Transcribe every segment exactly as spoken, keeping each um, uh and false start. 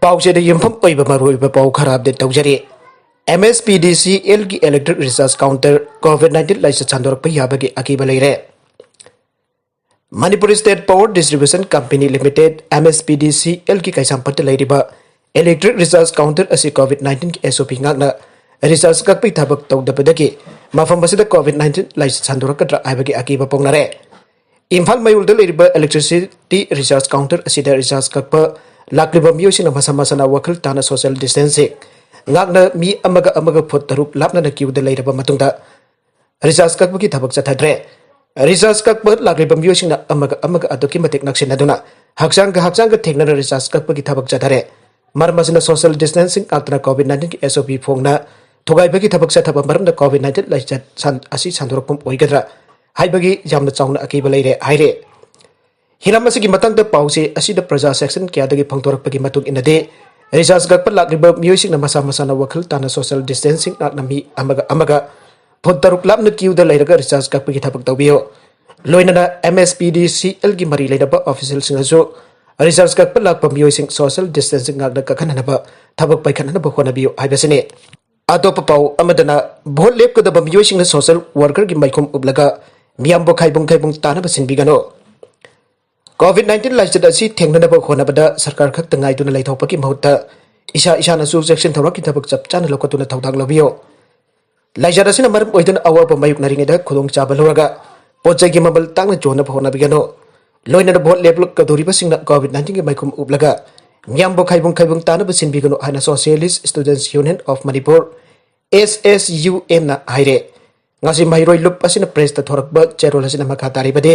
ꯄꯥꯎꯆꯦꯗ ꯌꯨꯝꯐꯝ ꯑꯣꯏꯕ ꯃꯔꯨꯑꯣꯏꯕ ꯄꯥꯎ ꯈꯔ ꯑꯞꯗꯦꯠ ꯇꯧꯖꯔꯤ꯫ M S P D C ꯑꯦꯜꯒꯤ electric recharge counter COVID nineteen ꯂꯥꯏꯆꯠ ꯁꯟꯗꯣꯔꯛꯄ ꯌꯥꯕꯒꯤ ꯑꯀꯤꯕ ꯂꯩꯔꯦ꯫ Manipur state power distribution company limited, M S P D C ꯑꯦꯜꯒꯤ ꯀꯩꯁꯥꯝꯄꯥꯠꯇ ꯂꯩꯔꯤꯕ ꯏꯂꯦꯛꯇ꯭ꯔꯤꯛ ꯔꯤꯆꯥꯔꯖ ꯀꯥꯎꯟꯇꯔ ꯑꯁꯤ ꯀꯣꯚꯤꯗ ꯅꯥꯏꯟꯇꯤꯟꯒꯤ ꯑꯦꯁ ꯑꯣ ꯄꯤ ꯉꯥꯛꯅ ꯔꯤꯆꯥꯔꯖ ꯀꯛꯄꯒꯤ ꯊꯕꯛ ꯇꯧꯗꯕꯗꯒꯤ ꯃꯐꯝ ꯑꯁꯤꯗ ꯀꯣꯚꯤꯗ ꯅꯥꯏꯟꯇꯤꯟ ꯂꯥꯏꯆꯠ ꯁꯟꯗꯣꯔꯛꯀꯗ꯭ꯔꯥ ꯍꯥꯏꯕꯒꯤ ꯑꯀꯤꯕ ꯐꯣꯡꯅꯔꯦ꯫ ꯏꯝꯐꯥꯜ ꯃꯌꯣꯜꯗ ꯂꯩꯔꯤꯕ ꯏꯂꯦꯛꯇ꯭ꯔꯤꯁꯤꯇꯤ ꯔꯤꯆꯥꯔꯖ ꯀꯥꯎꯟꯇꯔ ꯑꯁꯤꯗ ꯔꯤꯆꯥꯔꯖ ꯀꯛꯄ ꯂꯥꯛꯂꯤꯕ ꯃꯤꯑꯣꯏꯁꯤꯡꯅ ꯃꯁꯥ ꯃꯁꯥꯅ ꯋꯥꯈꯜ ꯇꯥꯅ ꯁꯣꯁꯤꯌꯦꯜ ꯗꯤꯁꯇꯦꯟꯁꯤꯡ ꯉꯥꯛꯅ ꯃꯤ ꯑꯃꯒ ꯑꯃꯒ ꯐꯨꯠ ꯇꯔꯨꯛ ꯂꯥꯞꯅꯅ ꯀ꯭ꯌꯨꯗ ꯂꯩꯔꯕ ꯃꯇꯨꯡꯗ ꯔꯤꯆꯥꯔꯖ ꯀꯛꯄꯒꯤ ꯊꯕꯛ ꯆꯠꯊꯗ꯭ꯔꯦ꯫ ꯔꯤꯆꯥꯔꯖ ꯀꯛꯄ ꯂꯥꯛꯂꯤꯕ ꯃꯤꯑꯣꯏꯁꯤꯡꯅ ꯑꯃꯒ ꯑꯃꯒ ꯑꯗꯨꯛꯀꯤ ꯃꯇꯤꯛ ꯅꯛꯁꯤꯟꯅꯗꯨꯅ ꯍꯛꯆꯥꯡꯒ ꯍꯛꯆꯥꯡꯒ ꯊꯦꯡꯅꯅ ꯔꯤꯆꯥꯔꯖ ꯀꯛꯄꯒꯤ ꯊꯕꯛ ꯆꯠꯊꯔꯦ꯫ ꯃꯔꯝ ꯑꯁꯤꯅ ꯁꯣꯁꯤꯌꯦꯜ ꯗꯤꯁꯇꯦꯟꯁꯤꯡ ꯉꯥꯛꯇꯅ ꯀꯣꯚꯤꯗ ꯅꯥꯏꯟꯇꯤꯟꯒꯤ ꯑꯦꯁ ꯑꯣ ꯄꯤ ꯐꯣꯡꯅ ꯊꯨꯒꯥꯏꯕꯒꯤ ꯊꯕꯛ ꯆꯠꯊꯕ ꯃꯔꯝꯅ ꯀꯣꯚꯤꯗ ꯅꯥꯏꯟꯇꯤꯟ ꯂꯥꯏꯆꯠ ꯁꯟ-, ꯑꯁꯤ ꯁꯟꯗꯣꯔꯛꯄ ꯑꯣꯏꯒꯗ꯭ꯔꯥ ꯍꯥꯏꯕꯒꯤ ꯌꯥꯝꯅ ꯆꯥꯎꯅ ꯑꯀꯤꯕ ꯂꯩꯔꯦ ꯍꯥꯏꯔꯦ꯫ ꯍꯤꯔꯝ ꯑꯁꯤꯒꯤ ꯃꯇꯥꯡꯗ ꯄꯥꯎꯆꯦ ꯑꯁꯤꯗ ꯄ꯭ꯔꯖꯥ ꯁꯦꯛꯁꯟ ꯀꯌꯥꯗꯒꯤ ꯐꯣꯡꯗꯣꯔꯛꯄꯒꯤ ꯃꯇꯨꯡ ꯏꯟꯅꯗꯤ, ꯔꯤꯆꯥꯔꯖ ꯀꯛꯄ ꯂꯥꯛꯂꯤꯕ ꯃꯤꯑꯣꯏꯁꯤꯡꯅ ꯃꯁꯥ ꯃꯁꯥꯅ ꯋꯥꯈꯜ ꯇꯥꯅ ꯁꯣꯁꯤꯌꯦꯜ ꯗꯤꯁꯇꯦꯟꯁꯤꯡ ꯉꯥꯛꯅ ꯃꯤ ꯑꯃꯒ ꯑꯃꯒ ꯐꯨꯠ ꯇꯔꯨꯛ ꯂꯥꯞꯅ ꯀ꯭ꯌꯨꯗ ꯂꯩꯔꯒ ꯔꯤꯆꯥꯔꯖ ꯀꯛꯄꯒꯤ ꯊꯕꯛ ꯇꯧꯕꯤꯌꯨ꯫ ꯂꯣꯏꯅꯅ M S P D C ꯑꯦꯜꯒꯤ ꯃꯔꯤ ꯂꯩꯅꯕ ꯑꯣꯐꯤꯁꯤꯌꯦꯜꯁꯤꯡꯅꯁꯨ ꯔꯤꯆꯥꯔꯖ ꯀꯛꯄ ꯂꯥꯛꯄ ꯃꯤꯑꯣꯏꯁꯤꯡ ꯁꯣꯁꯤꯌꯦꯜ ꯗꯤꯁꯇꯦꯟꯁꯤꯡ ꯉꯥꯛꯅ ꯀꯛꯍꯟꯅꯕ ꯊꯕꯛ ꯄꯥꯏꯈꯠꯅꯅꯕ ꯍꯣꯠꯅꯕꯤꯌꯨ ꯍꯥꯏꯕꯁꯤꯅꯤ꯫ ꯑꯇꯣꯞꯄ ꯄꯥꯎ ꯑꯃꯗꯅ, ꯚꯣꯠ ꯂꯦꯞꯀꯗꯕ ꯃꯤꯑꯣꯏꯁꯤꯡꯅ ꯁꯣꯁꯤꯌꯦꯜ ꯋꯥꯔꯀꯔꯒꯤ ꯃꯥꯏꯈꯨꯝ ꯎꯞꯂꯒ ꯃꯤꯌꯥꯝꯕꯨ ꯈꯥꯏꯕꯨꯡ ꯈꯥꯏꯕꯨꯡ ꯇꯥꯅꯕ ꯁꯤꯟꯕꯤꯒꯅꯨ꯫ ꯀꯣꯚꯤꯗ ꯅꯥꯏꯟꯇꯤꯟ ꯂꯥꯏꯆꯠ ꯑꯁꯤ ꯊꯦꯡꯅꯅꯕ ꯍꯣꯠꯅꯕꯗ ꯁꯔꯀꯥꯔ ꯈꯛꯇ ꯉꯥꯏꯗꯨꯅ ꯂꯩꯊꯣꯛꯄꯒꯤ ꯃꯍꯨꯠꯇ ꯏꯁꯥ ꯏꯁꯥꯅꯁꯨ ꯆꯦꯛꯁꯤꯟ ꯊꯧꯔꯥꯡꯒꯤ ꯊꯕꯛ ꯆꯞ ꯆꯥꯅ ꯂꯧꯈꯠꯇꯨꯅ ꯊꯧꯗꯥꯡ ꯂꯧꯕꯤꯌꯨ꯫ ꯂꯥꯏꯆꯠ ꯑꯁꯤꯅ ꯃꯔꯝ ꯑꯣꯏꯗꯨꯅ ꯑꯋꯥꯕ ꯃꯥꯌꯣꯛꯅꯔꯤꯉꯩꯗ ꯈꯨꯗꯣꯡꯆꯥꯕ ꯂꯧꯔꯒ ꯄꯣꯠ ꯆꯩꯒꯤ ꯃꯃꯜ ꯇꯥꯡꯅ ꯌꯣꯟꯅꯕ ꯍꯣꯠꯅꯕꯤꯒꯅꯨ꯫ ꯂꯣꯏꯅꯅ ꯚꯣꯠ ꯂꯦꯞꯂꯛꯀꯗꯧꯔꯤꯕꯁꯤꯡꯅ ꯀꯣꯚꯤꯗ ꯅꯥꯏꯟꯇꯤꯟꯒꯤ ꯃꯥꯏꯈꯨꯝ ꯎꯞꯂꯒ ꯃꯤꯌꯥꯝꯕꯨ ꯈꯥꯏꯕꯨꯡ ꯈꯥꯏꯕꯨꯡ ꯇꯥꯅꯕ ꯁꯤꯟꯕꯤꯒꯅꯨ ꯍꯥꯏꯅ Socialist Students Union of Manipur, S S U M ꯅ ꯍꯥꯏꯔꯦ꯫ ꯉꯁꯤ ꯃꯍꯩꯔꯣꯏ ꯂꯨꯞ ꯑꯁꯤꯅ ꯄ꯭ꯔꯦꯁꯇ ꯊꯣꯔꯛꯄ ꯆꯦꯔꯣꯜ ꯑꯁꯤꯅ ꯃꯈꯥ ꯇꯥꯔꯤꯕꯗꯤ,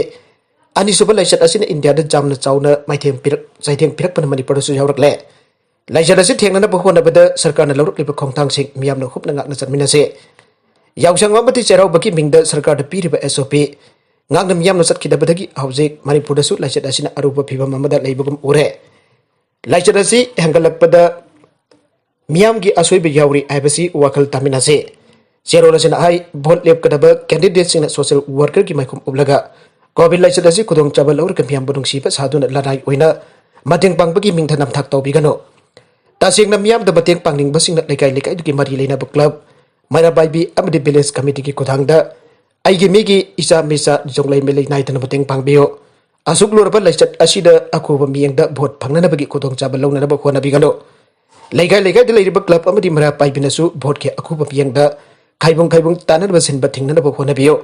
ꯑꯅꯤꯁꯨꯕ ꯂꯥꯏꯆꯠ ꯑꯁꯤꯅ ꯏꯟꯗꯤꯌꯥꯗ ꯌꯥꯝꯅ ꯆꯥꯎꯅ ꯃꯥꯏꯊꯦꯝ ꯄꯤꯔꯛ-, ꯆꯩꯊꯦꯡ ꯄꯤꯔꯛꯄꯅ ꯃꯅꯤꯄꯨꯔꯗꯁꯨ ꯌꯥꯎꯔꯛꯂꯦ꯫ ꯂꯥꯏꯆꯠ ꯑꯁꯤ ꯊꯦꯡꯅꯅꯕ ꯍꯣꯠꯅꯕꯗ ꯁꯔꯀꯥꯔꯅ ꯂꯧꯔꯛꯂꯤꯕ ꯈꯣꯡꯊꯥꯡꯁꯤꯡ ꯃꯤꯌꯥꯝꯅ ꯍꯨꯞꯅ ꯉꯥꯛꯅ ꯆꯠꯃꯤꯟꯅꯁꯤ꯫ ꯌꯥꯎꯁꯪ ꯑꯃꯗꯤ ꯆꯩꯔꯥꯎꯕꯒꯤ ꯃꯤꯡꯗ ꯁꯔꯀꯥꯔꯗ ꯄꯤꯔꯤꯕ ꯑꯦꯁ ꯑꯣ ꯄꯤ ꯉꯥꯛꯅ ꯃꯤꯌꯥꯝꯅ ꯆꯠꯈꯤꯗꯕꯗꯒꯤ ꯍꯧꯖꯤꯛ ꯃꯅꯤꯄꯨꯔꯗꯁꯨ ꯂꯥꯏꯆꯠ ꯑꯁꯤꯅ ꯑꯔꯨꯕ ꯐꯤꯕꯝ ꯑꯃꯗ ꯂꯩꯕꯒꯨꯝ ꯎꯔꯦ꯫ ꯂꯥꯏꯆꯠ ꯑꯁꯤ ꯍꯦꯟꯒꯠꯂꯛꯄꯗ ꯃꯤꯌꯥꯝꯒꯤ ꯑꯁꯣꯏꯕ ꯌꯥꯎꯔꯤ ꯍꯥꯏꯕꯁꯤ ꯋꯥꯈꯜ ꯇꯥꯃꯤꯟꯅꯁꯤ꯫ ꯆꯦꯔꯣꯜ ꯑꯁꯤꯅ ꯍꯥꯏ, ꯚꯣꯠ ꯂꯦꯞꯀꯗꯕ ꯀꯦꯟꯗꯤꯗꯦꯠꯁꯤꯡꯅ ꯁꯣꯁꯤꯌꯦꯜ ꯋꯥꯔꯀꯔꯒꯤ ꯃꯥꯏꯈꯨꯝ ꯎꯞꯂꯒ ꯀꯣꯚꯤꯗ ꯂꯥꯏꯆꯠ ꯑꯁꯤ ꯈꯨꯗꯣꯡꯆꯥꯕ ꯂꯧꯔꯒ ꯃꯤꯌꯥꯝꯕꯨ ꯅꯨꯡꯁꯤꯕ ꯁꯥꯗꯨꯅ ꯂꯅꯥꯏ ꯑꯣꯏꯅ ꯃꯇꯦꯡ ꯄꯥꯡꯕꯒꯤ ꯃꯤꯡꯗ ꯅꯝꯊꯥꯛ ꯇꯧꯕꯤꯒꯅꯨ꯫ ꯇꯁꯦꯡꯅ ꯃꯤꯌꯥꯝꯗ ꯃꯇꯦꯡ ꯄꯥꯡꯅꯤꯡꯕꯁꯤꯡꯅ ꯂꯩꯀꯥꯏ ꯂꯩꯀꯥꯏꯗꯨꯒꯤ ꯃꯔꯤ ꯂꯩꯅꯕ club, ꯃꯩꯔꯥ ꯄꯥꯏꯕꯤ ꯑꯃꯗꯤ village committeeꯒꯤ ꯈꯨꯠꯊꯥꯡꯗ ꯑꯩꯒꯤ ꯃꯤꯒꯤ ꯏꯆꯥ ꯃꯤꯆꯥ ꯅꯤꯡꯖꯣꯡ ꯂꯩꯃ ꯂꯩ ꯅꯥꯏꯗꯅ ꯃꯇꯦꯡ ꯄꯥꯡꯕꯤꯌꯨ꯫ ꯑꯁꯨꯛ ꯂꯨꯔꯕ ꯂꯥꯏꯆꯠ ꯑꯁꯤꯗ ꯑꯈꯨꯕ ꯃꯤꯠꯌꯦꯡꯗ vote ꯐꯪꯅꯅꯕꯒꯤ ꯈꯨꯗꯣꯡꯆꯥꯕ ꯂꯧꯅꯅꯕ ꯍꯣꯠꯅꯕꯤꯒꯅꯨ꯫ ꯂꯩꯀꯥꯏ ꯂꯩꯀꯥꯏꯗ ꯂꯩꯔꯤꯕ club ꯑꯃꯗꯤ ꯃꯩꯔꯥ ꯄꯥꯏꯕꯤꯅꯁꯨ voteꯀꯤ ꯑꯈꯨꯕ ꯃꯤꯠꯌꯦꯡꯗ ꯈꯥꯏꯕꯨꯡ ꯈꯥꯏꯕꯨꯡ ꯇꯥꯅꯅꯕ ꯁꯤꯟꯕ ꯊꯤꯡꯅꯅꯕ ꯍꯣꯠꯅꯕꯤꯌꯨ꯫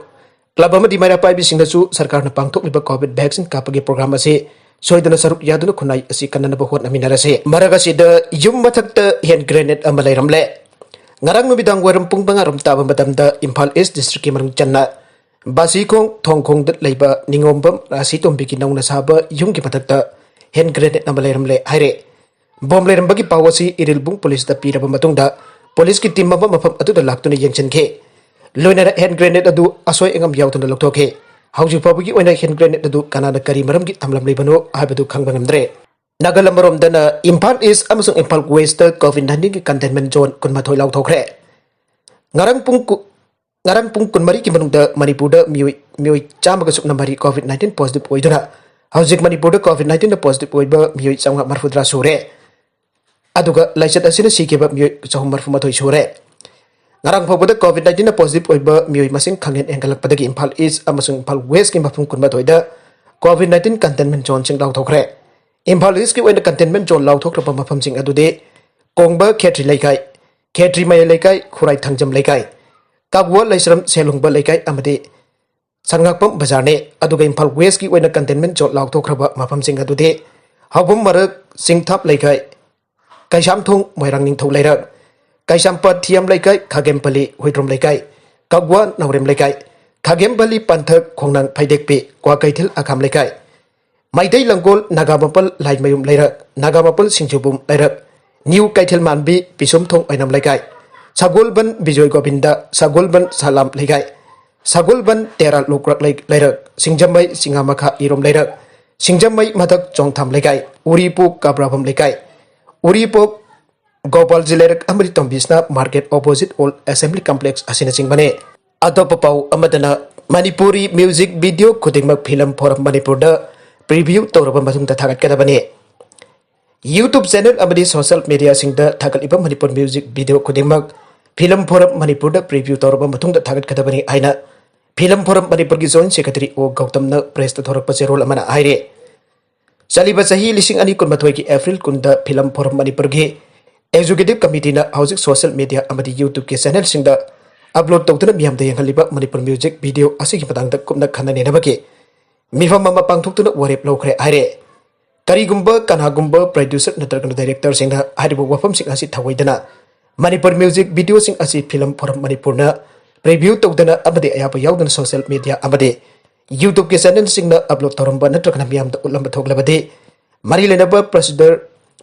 Club ꯑꯃꯗꯤ ꯃꯩꯔꯥ ꯄꯥꯏꯕꯤꯁꯤꯡꯅꯁꯨ ꯁꯔꯀꯥꯔꯅ ꯄꯥꯡꯊꯣꯛꯂꯤꯕ COVID vaccine ꯀꯥꯞꯄꯒꯤ program ꯑꯁꯤ ꯁꯣꯏꯗꯅ ꯁꯔꯨꯛ ꯌꯥꯗꯨꯅ ꯈꯨꯟꯅꯥꯏ ꯑꯁꯤ ꯀꯟꯅꯅꯕ ꯍꯣꯠꯅꯃꯤꯟꯅꯔꯁꯤ꯫ ꯃꯔꯛ ꯑꯁꯤꯗ ꯌꯨꯝ ꯃꯊꯛꯇ hand grenade ꯑꯃ ꯂꯩꯔꯝꯂꯦ꯫ ꯉꯔꯥꯡ ꯅꯨꯃꯤꯗꯥꯡ ꯋꯥꯏꯔꯝ ꯄꯨꯡ ꯃꯉꯥ ꯔꯣꯝ ꯇꯥꯕ ꯃꯇꯝꯗ ꯏꯝꯐꯥꯜ East districtꯀꯤ ꯃꯅꯨꯡ ꯆꯟꯅ ꯕꯥꯁꯤꯈꯣꯡ ꯊꯣꯡꯈꯣꯡꯗ ꯂꯩꯕ ꯅꯤꯉꯣꯝꯕꯝ ꯔꯥꯁꯤꯇꯣꯝꯕꯤꯒꯤ ꯅꯧꯅ ꯁꯥꯕ ꯌꯨꯝꯒꯤ ꯃꯊꯛꯇ hand grenade ꯑꯃ ꯂꯩꯔꯝꯂꯦ ꯍꯥꯏꯔꯦ꯫ Bomb ꯂꯩꯔꯝꯕꯒꯤ ꯄꯥꯎ ꯑꯁꯤ ꯏꯔꯤꯜꯕꯨꯡ policeꯇ ꯄꯤꯔꯕ ꯃꯇꯨꯡꯗ policeꯀꯤ team ꯑꯃ ꯃꯐꯝ ꯑꯗꯨꯗ ꯂꯥꯛꯇꯨꯅ ꯌꯦꯡꯁꯤꯟꯈꯤ꯫ ꯂꯣꯏꯅꯅ hand grenade ꯑꯗꯨ ꯑꯁꯣꯏ ꯑꯉꯥꯝ ꯌꯥꯎꯗꯅ ꯂꯧꯊꯣꯛꯈꯤ꯫ ꯍꯧꯖꯤꯛ ꯐꯥꯎꯕꯒꯤ ꯑꯣꯏꯅ hand grenade ꯑꯗꯨ ꯀꯅꯥꯅ ꯀꯔꯤ ꯃꯔꯝꯒꯤ ꯊꯝꯂꯝꯂꯤꯕꯅꯣ ꯍꯥꯏꯕꯗꯨ ꯈꯪꯕ ꯉꯝꯗ꯭ꯔꯦ꯫ ꯅꯥꯒꯜ ꯑꯃꯔꯣꯝꯗꯅ ꯏꯝꯐꯥꯜ East ꯑꯃꯁꯨꯡ ꯏꯝꯐꯥꯜ Westꯇ COVID nineteenꯒꯤ containment zone ꯀꯨꯟꯃꯥꯊꯣꯏ ꯂꯥꯎꯊꯣꯛꯈ꯭ꯔꯦ꯫ ꯉꯔꯥꯡ ꯄꯨꯡ ꯀꯨ-, ꯉꯔꯥꯡ ꯄꯨꯡ ꯀꯨꯟꯃꯔꯤꯒꯤ ꯃꯅꯨꯡꯗ ꯃꯅꯤꯄꯨꯔꯗ ꯃꯤꯑꯣꯏ, ꯃꯤꯑꯣꯏ ꯆꯥꯝꯃꯒ ꯁꯨꯞꯅ ꯃꯔꯤ COVID nineteen positive ꯑꯣꯏꯗꯨꯅ ꯍꯧꯖꯤꯛ ꯃꯅꯤꯄꯨꯔꯗ COVID nineteenꯗ positive ꯑꯣꯏꯕ ꯃꯤꯑꯣꯏ ꯆꯥꯝꯃꯉꯥ ꯃꯔꯤꯐꯨꯇꯔꯥ ꯁꯨꯔꯦ꯫ ꯑꯗꯨꯒ ꯂꯥꯏꯆꯠ ꯑꯁꯤꯅ ꯁꯤꯈꯤꯕ ꯃꯤꯑꯣꯏ ꯆꯍꯨꯝ ꯃꯔꯤꯐꯨꯃꯥꯊꯣꯏ ꯁꯨꯔꯦ꯫ ꯉꯔꯥꯡ ꯐꯥꯎꯕꯗ COVID nineteenꯅ positive ꯑꯣꯏꯕ ꯃꯤꯑꯣꯏ ꯃꯁꯤꯡ ꯈꯪꯍꯦꯟ ꯍꯦꯟꯒꯠꯂꯛꯄꯗꯒꯤ ꯏꯝꯐꯥꯜ East ꯑꯃꯁꯨꯡ ꯏꯝꯐꯥꯜ Westꯀꯤ ꯃꯐꯝ ꯀꯨꯟꯃꯥꯊꯣꯏꯗ COVID nineteen containment zoneꯁꯤꯡ ꯂꯥꯎꯊꯣꯛꯈ꯭ꯔꯦ꯫ ꯏꯝꯐꯥꯜ Eastꯀꯤ ꯑꯣꯏꯅ containment zone ꯂꯥꯎꯊꯣꯛꯈ꯭ꯔꯕ ꯃꯐꯝꯁꯤꯡ ꯑꯗꯨꯗꯤ ꯀꯣꯡꯕ ꯈꯦꯇ꯭ꯔꯤ ꯂꯩꯀꯥꯏ, ꯈꯦꯇ꯭ꯔꯤ ꯃꯌꯥꯏ ꯂꯩꯀꯥꯏ, ꯈꯨꯔꯥꯏ ꯊꯥꯡꯖꯝ ꯂꯩꯀꯥꯏ, ꯀꯥꯕꯨꯋꯥ ꯂꯩꯁ꯭ꯔꯝ ꯁꯦꯜꯍꯨꯡꯕ ꯂꯩꯀꯥꯏ ꯑꯃꯗꯤ ꯁꯟꯉꯥꯛꯄꯝ ꯕꯖꯥꯔꯅꯤ꯫ ꯑꯗꯨꯒ ꯏꯝꯐꯥꯜ Westꯀꯤ ꯑꯣꯏꯅ containment zone ꯂꯥꯎꯊꯣꯛꯈ꯭ꯔꯕ ꯃꯐꯝꯁꯤꯡ ꯑꯗꯨꯗꯤ ꯍꯥꯎꯕꯝ ꯃꯔꯛ, ꯆꯤꯡꯊꯥꯞ ꯂꯩꯀꯥꯏ, ꯀꯩꯁꯥꯝꯊꯣꯡ ꯃꯣꯏꯔꯥꯡ ꯅꯤꯡꯊꯧ ꯂꯩꯔꯛ, ꯀꯩꯁꯥꯝꯄꯥꯠ ꯊꯤꯌꯥꯝ ꯂꯩꯀꯥꯏ, ꯈꯥꯒꯦꯝꯄꯜꯂꯤ ꯍꯨꯏꯗ꯭ꯔꯣꯝ ꯂꯩꯀꯥꯏ, ꯀꯒ꯭ꯋꯥ ꯅꯥꯎꯔꯦꯝ ꯂꯩꯀꯥꯏ, ꯈꯥꯒꯦꯝꯄꯜꯂꯤ ꯄꯟꯊꯛ ꯈꯣꯡꯅꯥꯡ ꯐꯩꯗꯦꯛꯄꯤ, ꯀ꯭ꯋꯥꯀꯩꯊꯦꯜ ꯑꯈꯥꯝ ꯂꯩꯀꯥꯏ, ꯃꯩꯇꯩ ꯂꯪꯒꯣꯜ ꯅꯥꯒꯥꯃꯄꯜ ꯂꯥꯏꯃꯌꯨꯝ ꯂꯩꯔꯛ, ꯅꯥꯒꯥꯃꯄꯜ ꯁꯤꯡꯖꯨꯕꯨꯝ ꯂꯩꯔꯛ, ꯅ꯭ꯌꯨ ꯀꯩꯊꯦꯜ ꯃꯥꯟꯕꯤ ꯄꯤꯁꯨꯝꯊꯣꯡ ꯑꯣꯏꯅꯝ ꯂꯩꯀꯥꯏ, ꯁꯒꯣꯜꯕꯟ ꯕꯤꯖꯣꯏ ꯒꯣꯕꯤꯟꯗ, ꯁꯒꯣꯜꯕꯟ ꯁꯂꯥꯝ ꯂꯩꯀꯥꯏ, ꯁꯒꯣꯜꯕꯟ ꯇꯦꯔꯥ ꯂꯣꯛꯔꯛ ꯂꯩ-, ꯂꯩꯔꯛ, ꯁꯤꯡꯖꯃꯩ ꯆꯤꯉꯥꯃꯈꯥ ꯏꯔꯣꯝ ꯂꯩꯔꯛ, ꯁꯤꯡꯖꯃꯩ ꯃꯊꯛ ꯆꯣꯡꯊꯥꯝ ꯂꯩꯀꯥꯏ, ꯎꯔꯤꯄꯣꯛ ꯀꯕ꯭ꯔꯥꯕꯝ ꯂꯩꯀꯥꯏ, ꯎꯔꯤꯄꯣꯛ ꯒꯣꯄꯥꯜꯖꯤ ꯂꯩꯔꯛ ꯑꯃꯗꯤ ꯇꯣꯝꯕꯤꯁꯅꯥ market opposite old assembly complex ꯑꯁꯤꯅꯆꯤꯡꯕꯅꯤ꯫ ꯑꯇꯣꯞꯄ ꯄꯥꯎ ꯑꯃꯗꯅ ꯃꯅꯤꯄꯨꯔꯤ music video ꯈꯨꯗꯤꯡꯃꯛ ꯐꯤꯂꯝ ꯐꯣꯔꯝ ꯃꯅꯤꯄꯨꯔꯗ preview ꯇꯧꯔꯕ ꯃꯇꯨꯡꯗ ꯊꯥꯒꯠꯀꯗꯕꯅꯤ꯫ YouTube channel ꯑꯃꯗꯤ social mediaꯁꯤꯡꯗ ꯊꯥꯒꯠꯂꯤꯕ ꯃꯅꯤꯄꯨꯔ music video ꯈꯨꯗꯤꯡꯃꯛ Film Forum ꯃꯅꯤꯄꯨꯔꯗ preview ꯇꯧꯔꯕ ꯃꯇꯨꯡꯗ ꯊꯥꯒꯠꯀꯗꯕꯅꯤ ꯍꯥꯏꯅ Film Forum ꯃꯅꯤꯄꯨꯔꯒꯤ Joint Secretary ꯑꯣ ꯒꯧꯇꯝꯅ pressꯇ ꯊꯣꯔꯛꯄ ꯆꯦꯔꯣꯜ ꯑꯃꯅ ꯍꯥꯏꯔꯤ꯫ ꯆꯠꯂꯤꯕ ꯆꯍꯤ ꯂꯤꯁꯤꯡ ꯑꯅꯤ ꯀꯨꯟꯃꯥꯊꯣꯏꯒꯤ April ꯀꯨꯟꯗ Film Forum ꯃꯅꯤꯄꯨꯔꯒꯤ Executive Committeeꯅ ꯍꯧꯖꯤꯛ social media ꯑꯃꯗꯤ YouTubeꯀꯤ channelꯁꯤꯡꯗ upload ꯇꯧꯗꯨꯅ ꯃꯤꯌꯥꯝꯗ ꯌꯦꯡꯍꯜꯂꯤꯕ ꯃꯅꯤꯄꯨꯔ music video ꯑꯁꯤꯒꯤ ꯃꯇꯥꯡꯗ ꯀꯨꯞꯅ ꯈꯟꯅ ꯅꯩꯅꯕꯒꯤ ꯃꯤꯐꯝ ꯑꯃ ꯄꯥꯡꯊꯣꯛꯇꯨꯅ ꯋꯥꯔꯦꯞ ꯂꯧꯈ꯭ꯔꯦ ꯍꯥꯏꯔꯦ꯫ ꯀꯔꯤꯒꯨꯝꯕ ꯀꯅꯥꯒꯨꯝꯕ producer ꯅꯠꯇ꯭ꯔꯒꯅ directorꯁꯤꯡꯅ ꯍꯥꯏꯔꯤꯕ ꯋꯥꯐꯝꯁꯤꯡ ꯑꯁꯤ ꯊꯧꯑꯣꯏꯗꯅ ꯃꯅꯤꯄꯨꯔ music videoꯁꯤꯡ ꯑꯁꯤ Film Forum ꯃꯅꯤꯄꯨꯔꯅ preview ꯇꯧꯗꯅ ꯑꯃꯗꯤ ꯑꯌꯥꯕ ꯌꯥꯎꯗꯅ social media ꯑꯃꯗꯤ YouTubeꯀꯤ channelꯁꯤꯡꯅ upload ꯇꯧꯔꯝꯕ ꯅꯠꯇ꯭ꯔꯒꯅ ꯃꯤꯌꯥꯝꯗ ꯎꯠꯂꯝꯕ ꯊꯣꯛꯂꯕꯗꯤ ꯃꯔꯤ ꯂꯩꯅꯕ producer,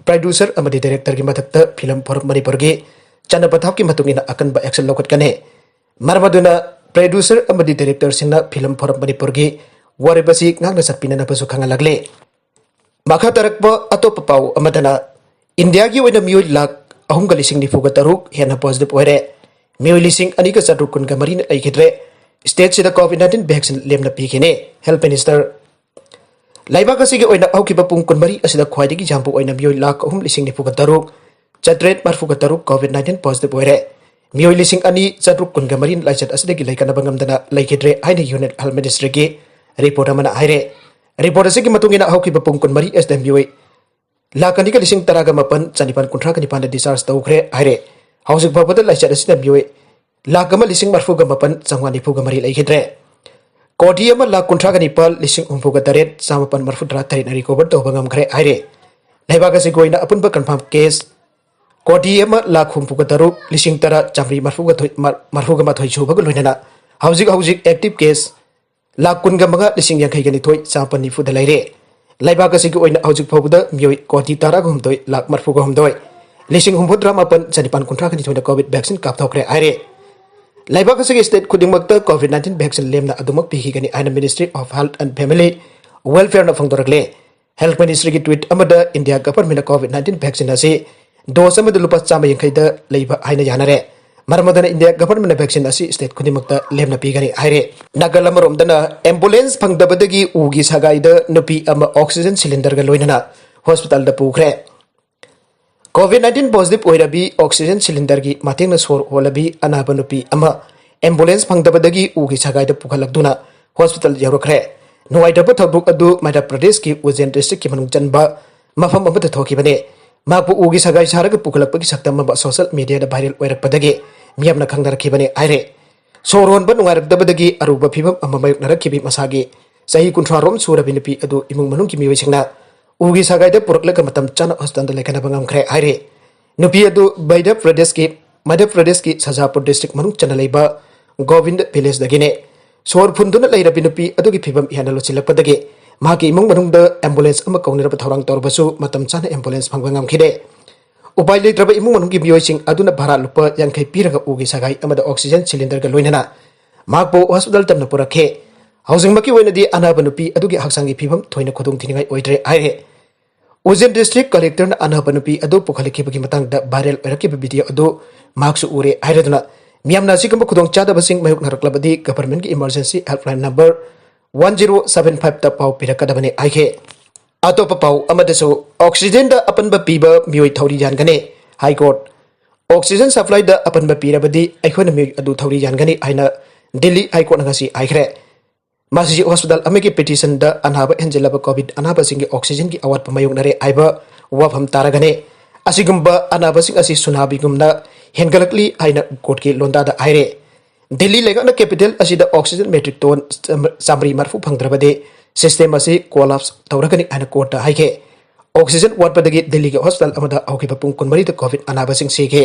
producer ꯑꯃꯗꯤ directorꯒꯤ ꯃꯊꯛꯇ Film Forum ꯃꯅꯤꯄꯨꯔꯒꯤ ꯆꯠꯅ ꯄꯊꯥꯞꯀꯤ ꯃꯇꯨꯡ ꯏꯟꯅ ꯑꯀꯟꯕ action ꯂꯧꯈꯠꯀꯅꯤ꯫ ꯃꯔꯝ ꯑꯗꯨꯅ producer ꯑꯃꯗꯤ directorꯁꯤꯡꯅ Film Forum ꯃꯅꯤꯄꯨꯔꯒꯤ ꯋꯥꯔꯦꯞ ꯑꯁꯤ ꯉꯥꯛꯅ ꯆꯠꯄꯤꯅꯅꯕꯁꯨ ꯈꯪꯍꯜꯂꯛꯂꯤ꯫ ꯃꯈꯥ ꯇꯥꯔꯛꯄ ꯑꯇꯣꯞꯄ ꯄꯥꯎ ꯑꯃꯗꯅ, ꯏꯟꯗꯤꯌꯥꯒꯤ ꯑꯣꯏꯅ ꯃꯤꯑꯣꯏ ꯂꯥꯈ ꯑꯍꯨꯝꯒ ꯂꯤꯁꯤꯡ ꯅꯤꯐꯨꯒ ꯇꯔꯨꯛ ꯍꯦꯟꯅ positive ꯑꯣꯏꯔꯦ꯫ ꯃꯤꯑꯣꯏ ꯂꯤꯁꯤꯡ ꯑꯅꯤꯒ ꯆꯥꯇ꯭ꯔꯨꯛ ꯀꯨꯟꯒ ꯃꯔꯤꯅ ꯂꯩꯈꯤꯗ꯭ꯔꯦ꯫ Stateꯁꯤꯗ COVID nineteen vaccine ꯂꯦꯝꯅ ꯄꯤꯈꯤꯅꯤ꯫ Health Minister, ꯂꯩꯕꯥꯛ ꯑꯁꯤꯒꯤ ꯑꯣꯏꯅ ꯍꯧꯈꯤꯕ ꯄꯨꯡ ꯀꯨꯟꯃꯔꯤ ꯑꯁꯤꯗ ꯈ꯭ꯋꯥꯏꯗꯒꯤ ꯌꯥꯝꯕ ꯑꯣꯏꯅ ꯃꯤꯑꯣꯏ ꯂꯥꯈ ꯑꯍꯨꯝ ꯂꯤꯁꯤꯡ ꯅꯤꯐꯨꯒ ꯇꯔꯨꯛ ꯆꯥꯇ꯭ꯔꯦꯠ ꯃꯔꯤꯐꯨꯒ ꯇꯔꯨꯛ COVID nineteen positive ꯑꯣꯏꯔꯦ꯫ ꯃꯤꯑꯣꯏ ꯂꯤꯁꯤꯡ ꯑꯅꯤ ꯆꯥꯇ꯭ꯔꯨꯛ ꯀꯨꯟꯒ ꯃꯔꯤꯅ ꯂꯥꯏꯆꯠ ꯑꯁꯤꯗꯒꯤ ꯂꯩꯀꯠꯅꯕ ꯉꯝꯗꯅ ꯂꯩꯈꯤꯗ꯭ꯔꯦ ꯍꯥꯏꯅ Union Health Ministryꯒꯤ report ꯑꯃꯅ ꯍꯥꯏꯔꯦ꯫ Report ꯑꯁꯤꯒꯤ ꯃꯇꯨꯡ ꯏꯟꯅ ꯍꯧꯈꯤꯕ ꯄꯨꯡ ꯀꯨꯟꯃꯔꯤ ꯑꯁꯤꯗ ꯃꯤꯑꯣꯏ ꯂꯥꯈ ꯑꯅꯤꯒ ꯂꯤꯁꯤꯡ ꯇꯔꯥꯒ ꯃꯥꯄꯟ ꯆꯅꯤꯄꯥꯟ ꯀꯨꯟꯊ꯭ꯔꯥꯒ ꯅꯤꯄꯥꯟꯗ discharge ꯇꯧꯈ꯭ꯔꯦ ꯍꯥꯏꯔꯦ꯫ ꯍꯧꯖꯤꯛ ꯐꯥꯎꯕꯗ ꯂꯥꯏꯆꯠ ꯑꯁꯤꯅ ꯃꯤꯑꯣꯏ ꯂꯥꯈ ꯑꯃ ꯂꯤꯁꯤꯡ ꯃꯔꯤꯐꯨꯒ ꯃꯥꯄꯟ ꯆꯥꯝꯃꯉꯥ ꯅꯤꯐꯨꯒ ꯃꯔꯤ ꯂꯩꯈꯤꯗ꯭ꯔꯦ꯫ ꯀꯣꯇꯤ ꯑꯃ ꯂꯥꯈ ꯀꯨꯟꯊ꯭ꯔꯥꯒ ꯅꯤꯄꯥꯜ ꯂꯤꯁꯤꯡ ꯍꯨꯝꯐꯨꯒ ꯇꯔꯦꯠ ꯆꯥꯃꯥꯄꯟ ꯃꯔꯤꯐꯨꯇꯔꯥ ꯇꯔꯦꯠꯅ recover ꯇꯧꯕ ꯉꯝꯈ꯭ꯔꯦ ꯍꯥꯏꯔꯦ꯫ ꯂꯩꯕꯥꯛ ꯑꯁꯤꯒꯤ ꯑꯣꯏꯅ ꯑꯄꯨꯟꯕ confirm case ꯀꯣꯇꯤ ꯑꯃ ꯂꯥꯈ ꯍꯨꯝꯐꯨꯒ ꯇꯔꯨꯛ ꯂꯤꯁꯤꯡ ꯇꯔꯥ ꯆꯥꯃꯔꯤ ꯃꯔꯤꯐꯨꯒ ꯃꯥꯊꯣꯏ ꯁꯨꯕꯒ ꯂꯣꯏꯅꯅ ꯍꯧꯖꯤꯛ ꯍꯧꯖꯤꯛ active case ꯂꯥꯈ ꯀꯨꯟꯒ ꯃꯉꯥ ꯂꯤꯁꯤꯡ ꯌꯥꯡꯈꯩꯒ ꯅꯤꯊꯣꯏ ꯆꯥꯃꯥꯄꯟ ꯅꯤꯐꯨꯗ ꯂꯩꯔꯦ꯫ ꯂꯩꯕꯥꯛ ꯑꯁꯤꯒꯤ ꯑꯣꯏꯅ ꯍꯧꯖꯤꯛ ꯐꯥꯎꯕꯗ ꯃꯤꯑꯣꯏ ꯀꯣꯇꯤ ꯇꯔꯥꯒ ꯍꯨꯝꯗꯣꯏ ꯂꯥꯈ ꯃꯔꯤꯐꯨꯒ ꯍꯨꯝꯗꯣꯏ ꯂꯤꯁꯤꯡ ꯍꯨꯝꯐꯨꯇꯔꯥ ꯃꯥꯄꯟ ꯆꯅꯤꯄꯥꯟ ꯀꯨꯟꯊ꯭ꯔꯥꯒ ꯅꯤꯊꯣꯏꯅ COVID vaccine ꯀꯥꯞꯊꯣꯛꯈ꯭ꯔꯦ ꯍꯥꯏꯔꯦ꯫ ꯂꯩꯕꯥꯛ ꯑꯁꯤꯒꯤ state ꯈꯨꯗꯤꯡꯃꯛꯇ COVID nineteen vaccine ꯂꯦꯝꯅ ꯑꯗꯨꯃꯛ ꯄꯤꯈꯤꯒꯅꯤ ꯍꯥꯏꯅ Ministry of Health and Family Welfareꯅ ꯐꯣꯡꯗꯣꯔꯛꯂꯦ꯫ Health Ministryꯒꯤ tweet ꯑꯃꯗ India governmentꯅ COVID nineteen vaccine ꯑꯁꯤ dose ꯑꯃꯗ ꯂꯨꯄꯥ ꯆꯥꯝꯃ ꯌꯥꯡꯈꯩꯗ ꯂꯩꯕ ꯍꯥꯏꯅ ꯌꯥꯅꯔꯦ꯫ ꯃꯔꯝ ꯑꯗꯨꯅ India governmentꯅ vaccine ꯑꯁꯤ state ꯈꯨꯗꯤꯡꯃꯛꯇ ꯂꯦꯝꯅ ꯄꯤꯒꯅꯤ ꯍꯥꯏꯔꯦ꯫ ꯅꯥꯒꯜ ꯑꯃꯔꯣꯝꯗꯅ ambulance ꯐꯪꯗꯕꯗꯒꯤ ꯎꯒꯤ ꯁꯒꯥꯏꯗ ꯅꯨꯄꯤ ꯑꯃ oxygen cylinderꯒ ꯂꯣꯏꯅꯅ hospitalꯗ ꯄꯨꯈ꯭ꯔꯦ꯫ COVID nineteen positive ꯑꯣꯏꯔꯕꯤ ꯑꯣꯛꯁꯤꯖꯦꯟ ꯁꯤꯂꯤꯟꯗꯔꯒꯤ ꯃꯇꯦꯡꯅ ꯁꯣꯔ ꯍꯣꯜꯂꯕꯤ ꯑꯅꯥꯕ ꯅꯨꯄꯤ ꯑꯃ ꯑꯦꯝꯕꯨꯂꯦꯟꯁ ꯐꯪꯗꯕꯗꯒꯤ ꯎꯒꯤ ꯁꯒꯥꯏꯗ ꯄꯨꯈꯠꯂꯛꯇꯨꯅ ꯍꯣꯁꯄꯤꯇꯥꯜ ꯌꯧꯔꯛꯈ꯭ꯔꯦ꯫ ꯅꯨꯡꯉꯥꯏꯇꯕ ꯊꯧꯗꯣꯛ ꯑꯗꯨ ꯃꯙ꯭ꯌ ꯄ꯭ꯔꯗꯦꯁꯀꯤ ꯎꯖꯦꯟ ꯗꯤꯁꯇ꯭ꯔꯤꯛꯀꯤ ꯃꯅꯨꯡ ꯆꯟꯕ ꯃꯐꯝ ꯑꯃꯗ ꯊꯣꯛꯈꯤꯕꯅꯤ꯫ ꯃꯍꯥꯛꯄꯨ ꯎꯒꯤ ꯁꯒꯥꯏ ꯁꯥꯔꯒ ꯄꯨꯈꯠꯂꯛꯄꯒꯤ ꯁꯛꯇꯝ ꯑꯃ ꯁꯣꯁꯤꯌꯦꯜ ꯃꯤꯗꯤꯌꯥꯗ ꯚꯥꯏꯔꯦꯜ ꯑꯣꯏꯔꯛꯄꯗꯒꯤ ꯃꯤꯌꯥꯝꯅ ꯈꯪꯅꯔꯛꯈꯤꯕꯅꯤ ꯍꯥꯏꯔꯦ꯫ ꯁꯣꯔ ꯍꯣꯟꯕ ꯅꯨꯡꯉꯥꯏꯔꯛꯇꯕꯗꯒꯤ ꯑꯔꯨꯕ ꯐꯤꯚꯝ ꯑꯃ ꯃꯥꯌꯣꯛꯅꯔꯛꯈꯤꯕꯤ ꯃꯁꯥꯒꯤ ꯆꯍꯤ ꯀꯨꯟꯊ꯭ꯔꯥ ꯔꯣꯝ ꯁꯨꯔꯕꯤ ꯅꯨꯄꯤ ꯑꯗꯨ ꯏꯃꯨꯡ ꯃꯅꯨꯡꯒꯤ ꯃꯤꯑꯣꯏꯁꯤꯡꯅ ꯎꯒꯤ ꯁꯒꯥꯏꯗ ꯄꯨꯔꯛꯂꯒ ꯃꯇꯝ ꯆꯥꯅ ꯍꯣꯁꯄꯤꯇꯥꯜꯗ ꯂꯩꯈꯠꯅꯕ ꯉꯝꯈ꯭ꯔꯦ ꯍꯥꯏꯔꯤ꯫ ꯅꯨꯄꯤ ꯑꯗꯨ ꯃꯙ꯭ꯌ ꯄ꯭ꯔꯗꯦꯁꯀꯤ, ꯃꯙ꯭ꯌ ꯄ꯭ꯔꯗꯦꯁꯀꯤ ꯁꯖꯥꯄꯨꯔ ꯗꯤꯁꯇ꯭ꯔꯤꯛ ꯃꯅꯨꯡ ꯆꯟꯅ ꯂꯩꯕ ꯒꯣꯕꯤꯟꯗ ꯚꯤꯂꯦꯖꯇꯒꯤꯅꯦ꯫ ꯁꯣꯔ ꯐꯨꯟꯗꯨꯅ ꯂꯩꯔꯕꯤ ꯅꯨꯄꯤ ꯑꯗꯨꯒꯤ ꯐꯤꯚꯝ ꯍꯦꯟꯅ ꯂꯨꯁꯤꯜꯂꯛꯄꯗꯒꯤ ꯃꯍꯥꯛꯀꯤ ꯏꯃꯨꯡ ꯃꯅꯨꯡꯗ ꯑꯦꯝꯕꯨꯂꯦꯟꯁ ꯑꯃ ꯀꯧꯅꯅꯕ ꯊꯧꯔꯥꯡ ꯇꯧꯔꯕꯁꯨ ꯃꯇꯝ ꯆꯥꯅ ꯑꯦꯝꯕꯨꯂꯦꯟꯁ ꯐꯪꯕ ꯉꯝꯈꯤꯗꯦ꯫ ꯎꯄꯥꯏ ꯂꯩꯇ꯭ꯔꯕ ꯏꯃꯨꯡ ꯃꯅꯨꯡꯒꯤ ꯃꯤꯑꯣꯏꯁꯤꯡ ꯑꯗꯨꯅ ꯚꯥꯔꯥ ꯂꯨꯄꯥ ꯌꯥꯡꯈꯩ ꯄꯤꯔꯒ ꯎꯒꯤ ꯁꯒꯥꯏ ꯑꯃꯗ ꯑꯣꯛꯁꯤꯖꯦꯟ ꯁꯤꯂꯤꯟꯗꯔꯒ ꯂꯣꯏꯅꯅ ꯃꯍꯥꯛꯄꯨ ꯍꯣꯁꯄꯤꯇꯥꯜ ꯇꯝꯅ ꯄꯨꯔꯛꯈꯤ꯫ ꯍꯧꯖꯤꯛꯃꯛꯀꯤ ꯑꯣꯏꯅꯗꯤ ꯑꯅꯥꯕ ꯅꯨꯄꯤ ꯑꯗꯨꯒꯤ ꯍꯛꯆꯥꯡꯒꯤ ꯐꯤꯕꯝ ꯊꯣꯏꯅ ꯈꯨꯗꯣꯡꯊꯤꯅꯤꯡꯉꯥꯏ ꯑꯣꯏꯗ꯭ꯔꯦ ꯍꯥꯏꯔꯦ꯫ ꯎꯖꯦꯟ ꯗꯤꯁꯇ꯭ꯔꯤꯛ ꯀꯂꯦꯛꯇꯔꯅ ꯑꯅꯥꯕ ꯅꯨꯄꯤ ꯑꯗꯨ ꯄꯨꯈꯠꯂꯛꯈꯤꯕꯒꯤ ꯃꯇꯥꯡꯗ ꯚꯥꯏꯔꯦꯜ ꯑꯣꯏꯔꯛꯈꯤꯕ ꯚꯤꯗꯤꯑꯣ ꯑꯗꯨ ꯃꯍꯥꯛꯁꯨ ꯎꯔꯦ ꯍꯥꯏꯔꯗꯨꯅ ꯃꯤꯌꯥꯝꯅ ꯑꯁꯤꯒꯨꯝꯕ ꯈꯨꯗꯣꯡꯆꯥꯗꯕꯁꯤꯡ ꯃꯥꯌꯣꯛꯅꯔꯛꯂꯕꯗꯤ ꯒꯚꯔꯟꯃꯦꯟꯠꯀꯤ emergency helpline number one zero seven five ꯇ ꯄꯥꯎ ꯄꯤꯔꯛꯀꯗꯕꯅꯤ ꯍꯥꯏꯈꯤ꯫ ꯑꯇꯣꯞꯄ ꯄꯥꯎ ꯑꯃꯗꯁꯨ ꯑꯣꯛꯁꯤꯖꯦꯟꯗ ꯑꯄꯟꯕ ꯄꯤꯕ ꯃꯤꯑꯣꯏ ꯊꯧꯔꯤ ꯌꯥꯟꯒꯅꯤ꯫ High court. ꯑꯣꯛꯁꯤꯖꯦꯟ ꯁꯄ꯭ꯂꯥꯏꯗ ꯑꯄꯟꯕ ꯄꯤꯔꯕꯗꯤ ꯑꯩꯈꯣꯏꯅ ꯃꯤꯑꯣꯏ ꯑꯗꯨ ꯊꯧꯔꯤ ꯌꯥꯟꯒꯅꯤ ꯍꯥꯏꯅ ꯗꯤꯜꯂꯤ ꯍꯥꯏ ꯀꯣꯔꯠꯅ ꯉꯁꯤ ꯍꯥꯏꯈ꯭ꯔꯦ꯫ ꯃꯁꯤ ꯍꯣꯁꯄꯤꯇꯥꯜ ꯑꯃꯒꯤ ꯄꯤꯇꯤꯁꯟꯗ ꯑꯅꯥꯕ ꯍꯦꯟꯖꯤꯜꯂꯕ ꯀꯣꯚꯤꯗ ꯑꯅꯥꯕꯁꯤꯡꯒꯤ ꯑꯣꯛꯁꯤꯖꯦꯟꯒꯤ ꯑꯋꯥꯠꯄ ꯃꯥꯌꯣꯛꯅꯔꯦ ꯍꯥꯏꯕ ꯋꯥꯐꯝ ꯇꯥꯔꯒꯅꯤ꯫ ꯑꯁꯤꯒꯨꯝꯕ ꯑꯅꯥꯕꯁꯤꯡ ꯑꯁꯤ ꯁꯨꯅꯥꯃꯤꯒꯨꯝꯅ ꯍꯦꯟꯒꯠꯂꯛꯂꯤ ꯍꯥꯏꯅ ꯀꯣꯔꯠꯀꯤ ꯂꯣꯟꯗꯥꯗ ꯍꯥꯏꯔꯦ꯫ ꯗꯤꯜꯂꯤ ꯂꯩꯉꯥꯛꯅ ꯀꯦꯄꯤꯇꯦꯜ ꯑꯁꯤꯗ ꯑꯣꯛꯁꯤꯖꯦꯟ ꯃꯦꯇ꯭ꯔꯤꯛ ꯇꯣꯟ ꯆꯥꯝꯃꯔꯤ ꯃꯔꯤꯐꯨ ꯐꯪꯗ꯭ꯔꯕꯗꯤ ꯁꯤꯁꯇꯦꯝ ꯑꯁꯤ ꯀꯣꯂꯥꯞꯁ ꯇꯧꯔꯒꯅꯤ ꯍꯥꯏꯅ ꯀꯣꯔꯠꯇ ꯍꯥꯏꯈꯤ꯫ ꯑꯣꯛꯁꯤꯖꯦꯟ ꯋꯥꯠꯄꯗꯒꯤ ꯗꯤꯜꯂꯤꯒꯤ ꯍꯣꯁꯄꯤꯇꯥꯜ ꯑꯃꯗ ꯍꯧꯈꯤꯕ ꯄꯨꯡ ꯀꯨꯟꯃꯔꯤꯗ ꯀꯣꯚꯤꯗ ꯑꯅꯥꯕꯁꯤꯡ ꯁꯤꯈꯤ꯫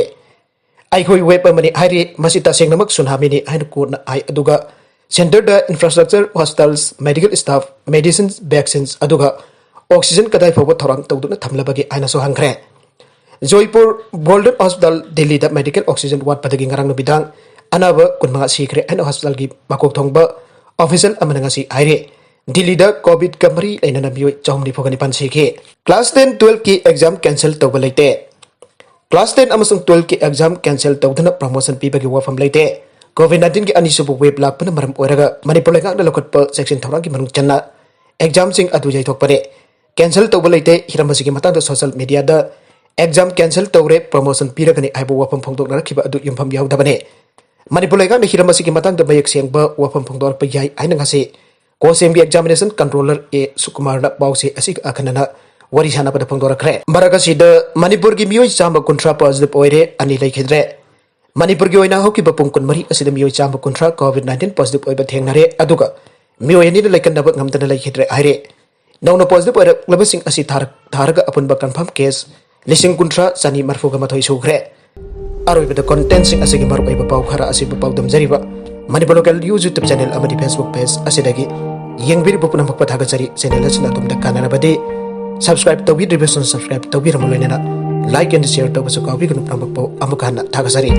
ꯑꯩꯈꯣꯏ ꯋꯦꯕ ꯑꯃꯅꯤ ꯍꯥꯏꯔꯤ, ꯃꯁꯤ ꯇꯁꯦꯡꯅꯃꯛ ꯁꯨꯅꯥꯃꯤꯅꯤ ꯍꯥꯏꯅ ꯀꯣꯔꯠꯅ ꯍꯥꯏ, ꯑꯗꯨꯒ ꯁꯦꯟꯇꯔꯗ ꯏꯟꯐ꯭ꯔꯥꯁ꯭ꯇ꯭ꯔꯛꯆꯔ, ꯍꯣꯁꯄꯤꯇꯥꯜꯁ, ꯃꯦꯗꯤꯀꯦꯜ ꯁ꯭ꯇꯥꯐ, ꯃꯦꯗꯤꯁꯤꯟꯁ, ꯚꯦꯛꯁꯤꯟꯁ, ꯑꯗꯨꯒ ꯑꯣꯛꯁꯤꯖꯦꯟ ꯀꯗꯥꯏ ꯐꯥꯎꯕ ꯊꯧꯔꯥꯡ ꯇꯧꯗꯨꯅ ꯊꯝꯂꯕꯒꯦ ꯍꯥꯏꯅꯁꯨ ꯍꯪꯈ꯭ꯔꯦ꯫ ꯖꯣꯏꯄꯨꯔ ꯒꯣꯜꯗꯟ ꯍꯣꯁꯄꯤꯇꯥꯜ, ꯗꯤꯜꯂꯤꯗ ꯃꯦꯗꯤꯀꯦꯜ ꯑꯣꯛꯁꯤꯖꯦꯟ ꯋꯥꯠꯄꯗꯒꯤ ꯉꯔꯥꯡ ꯅꯨꯃꯤꯗꯥꯡ ꯑꯅꯥꯕ ꯀꯨꯟꯃꯉꯥ ꯁꯤꯈ꯭ꯔꯦ ꯍꯥꯏꯅ ꯍꯣꯁꯄꯤꯇꯥꯜꯒꯤ ꯃꯀꯣꯛ ꯊꯣꯡꯕ ꯑꯣꯐꯤꯁꯤꯌꯦꯜ ꯑꯃꯅ ꯉꯁꯤ ꯍꯥꯏꯔꯤ꯫ ꯗꯤꯜꯂꯤꯗ ꯀꯣꯚꯤꯗꯀ ꯃꯔꯤ ꯂꯩꯅꯅ ꯃꯤꯑꯣꯏ ꯆꯍꯨꯝ ꯅꯤꯐꯨꯒ ꯅꯤꯄꯥꯟ ꯁꯤꯈꯤ꯫ ꯀ꯭ꯂꯥꯁ ꯇꯦꯟ, ꯇꯨꯋꯦꯜꯐꯀꯤ ꯑꯦꯛꯖꯥꯝ ꯀꯦꯟꯁꯦꯜ ꯇꯧꯕ ꯂꯩꯇꯦ꯫ ꯀ꯭ꯂꯥꯁ ꯇꯦꯟ ꯑꯃꯁꯨꯡ ꯇꯨꯋꯦꯜꯐꯀꯤ ꯑꯦꯛꯖꯥꯝ ꯀꯦꯟꯁꯦꯜ ꯇꯧꯗꯨꯅ ꯄ꯭ꯔꯃꯣꯁꯟ ꯄꯤꯕꯒꯤ ꯋꯥꯐꯝ ꯂꯩꯇꯦ꯫ ꯀꯣꯚꯤꯗ ꯅꯥꯏꯟꯇꯤꯟꯒꯤ ꯑꯅꯤꯁꯨꯕ ꯋꯦꯕ ꯂꯥꯛꯄꯅ ꯃꯔꯝ ꯑꯣꯏꯔꯒ ꯃꯅꯤꯄꯨꯔ ꯂꯩꯉꯥꯛꯅ ꯂꯧꯈꯠꯄ ꯆꯦꯛꯁꯤꯟ ꯊꯧꯔꯥꯡꯒꯤ ꯃꯅꯨꯡ ꯆꯟꯅ ꯑꯦꯛꯖꯥꯝꯁꯤꯡ ꯑꯗꯨ ꯌꯩꯊꯣꯛꯄꯅꯤ꯫ ꯀꯦꯟꯁꯦꯜ ꯇꯧꯕ ꯂꯩꯇꯦ꯫ ꯍꯤꯔꯝ ꯑꯁꯤꯒꯤ ꯃꯇꯥꯡꯗ ꯁꯣꯁꯤꯌꯦꯜ ꯃꯤꯗꯤꯌꯥꯗ ꯑꯦꯛꯖꯥꯝ ꯀꯦꯟꯁꯦꯜ ꯇꯧꯔꯦ, ꯄ꯭ꯔꯃꯣꯁꯟ ꯄꯤꯔꯒꯅꯤ ꯍꯥꯏꯕ ꯋꯥꯐꯝ ꯐꯣꯡꯗꯣꯛꯅꯔꯛꯈꯤꯕ ꯑꯗꯨ ꯌꯨꯝꯐꯝ ꯌꯥꯎꯗꯕꯅꯤ꯫ ꯃꯅꯤꯄꯨꯔ ꯂꯩꯉꯥꯛꯅ ꯍꯤꯔꯝ ꯑꯁꯤꯒꯤ ꯃꯇꯥꯡꯗ ꯃꯌꯦꯛ ꯁꯦꯡꯕ ꯋꯥꯐꯝ ꯐꯣꯡꯗꯣꯔꯛꯄ ꯌꯥꯏ ꯍꯥꯏꯅ ꯉꯁꯤ ꯀꯣꯁꯦꯝꯒꯤ ꯑꯦꯛꯖꯥꯃꯤꯅꯦꯁꯟ ꯀꯟꯇ꯭ꯔꯣꯂꯔ ꯑꯦ ꯁꯨꯀꯨꯃꯥꯔꯅ ꯄꯥꯎꯆꯦ ꯑꯁꯤꯒ ꯑꯈꯟꯅꯅ ꯋꯥꯔꯤ ꯁꯥꯟꯅꯕꯗ ꯐꯣꯡꯗꯣꯔꯛꯈ꯭ꯔꯦ꯫ ꯃꯔꯛ ꯑꯁꯤꯗ ꯃꯅꯤꯄꯨꯔꯒꯤ ꯃꯤꯑꯣꯏ ꯆꯥꯝꯃ ꯀꯨꯟꯊ꯭ꯔꯥ ꯄꯣꯖꯤꯇꯤꯚ ꯑꯣꯏꯔꯦ, ꯑꯅꯤ ꯂꯩꯈꯤꯗ꯭ꯔꯦ꯫ ꯃꯅꯤꯄꯨꯔꯒꯤ ꯑꯣꯏꯅ ꯍꯧꯈꯤꯕ ꯄꯨꯡ ꯀꯨꯟꯃꯔꯤ ꯑꯁꯤꯗ ꯃꯤꯑꯣꯏ ꯆꯥꯝꯃ ꯀꯨꯟꯊ꯭ꯔꯥ ꯀꯣꯚꯤꯗ ꯅꯥꯏꯟꯇꯤꯟ ꯄꯣꯖꯤꯇꯤꯚ ꯑꯣꯏꯕ ꯊꯦꯡꯅꯔꯦ, ꯑꯗꯨꯒ ꯃꯤꯑꯣꯏ ꯑꯅꯤꯅ ꯂꯩꯀꯟꯅꯕ ꯉꯝꯗꯅ ꯂꯩꯈꯤꯗ꯭ꯔꯦ ꯍꯥꯏꯔꯦ꯫ ꯅꯧꯅ ꯄꯣꯖꯤꯇꯤꯚ ꯑꯣꯏꯔꯛꯂꯕꯁꯤꯡ ꯑꯁꯤ ꯊꯥꯔꯛ-, ꯊꯥꯔꯒ ꯑꯄꯨꯟꯕ ꯀꯟꯐꯥꯔꯝ ꯀꯦꯁ ꯂꯤꯁꯤꯡ ꯀꯨꯟꯊ꯭ꯔꯥ ꯆꯅꯤ ꯃꯔꯤꯐꯨꯒ ꯃꯥꯊꯣꯏ ꯁꯨꯈ꯭ꯔꯦ꯫ ꯑꯔꯣꯏꯕꯗ ꯀꯣꯟꯇꯦꯟꯁꯤꯡ ꯑꯁꯤꯒꯤ ꯃꯔꯨꯑꯣꯏꯕ ꯄꯥꯎ ꯈꯔ ꯑꯁꯤꯕꯨ ꯄꯥꯎꯗꯝꯖꯔꯤꯕ Manipur local news YouTube channel ꯑꯃꯗꯤ ꯐꯦꯁꯕꯨꯛ ꯄꯦꯖ ꯑꯁꯤꯗꯒꯤ ꯌꯦꯡꯕꯤꯔꯤꯕ ꯄꯨꯝꯅꯃꯛꯄꯨ ꯊꯥꯒꯠꯆꯔꯤ꯫ ꯆꯦꯅꯦꯜ ꯑꯁꯤꯅ ꯑꯗꯣꯝꯗ ꯀꯥꯟꯅꯔꯕꯗꯤ ꯁꯕꯁꯀ꯭ꯔꯥꯏꯕ ꯇꯧꯕꯤꯗ꯭ꯔꯤꯕꯁꯤꯡ ꯁꯕꯁꯀ꯭ꯔꯥꯏꯕ ꯇꯧꯕꯤꯔꯝꯕ ꯂꯣꯏꯅꯅ ꯂꯥꯏꯛ ꯑꯦꯟ ꯁꯤꯌꯔ ꯇꯧꯕꯁꯨ ꯀꯥꯎꯕꯤꯒꯅꯨ꯫ ꯄꯨꯝꯅꯃꯛꯄꯨ ꯑꯃꯨꯛ ꯍꯟꯅ ꯊꯥꯒꯠꯆꯔꯤ꯫